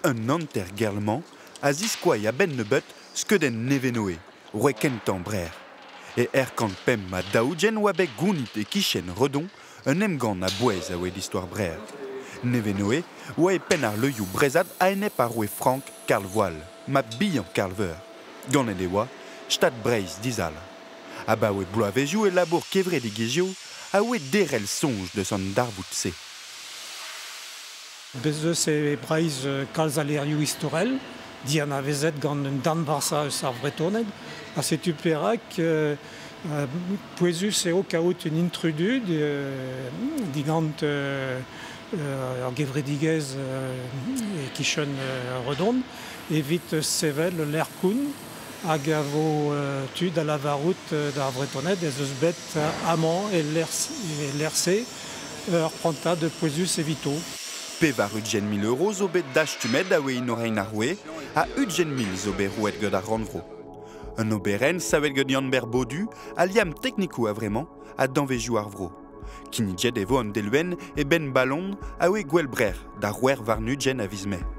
Un hanter gerl-mañ a ziskoai a-benn nebeut skeudenn Nevenoe, roue kentañ Brer. E 445 oa bet gounit e-kichen Redon un emgann a-bouez a oa istor Brer. Nevenoe oa e penn ar leurioù breizhat a-enep ar roue frank Karl Voal, mab bihan Karl Veur. Ganet e oa Stad Breizh dizal. Abaoe bloavezhioù e labour kevredigezhioù a oe derc'hel soñj deus an darvoud-se. Bez' eus e Breizh kalz a levrioù istorel dianavezet gant un darn vrasañ eus ar Vretoned ha setu perak pouezus eo kaout un intrudu digant ur gevredigezh e-kichen Redon evit sevel ul lec'h koun hag a vo tu da lavarout d'ar Vretoned ez eus bet amañ e lec'h-se ur prantad pouezus evito. 80 000 euro zo bet dastumet a oe inorein ar roue ha 20 000 zo bet roet gant ar rannvro. Un oberenn savet gant Yann-Ber Baudu a liamm teknikoù a-vremañ ha danvezioù ar vro. Kinniget e vo an delwenn e benn ballon a oe gwell brec'h da c'hwec'h warn-ugent a viz Mae.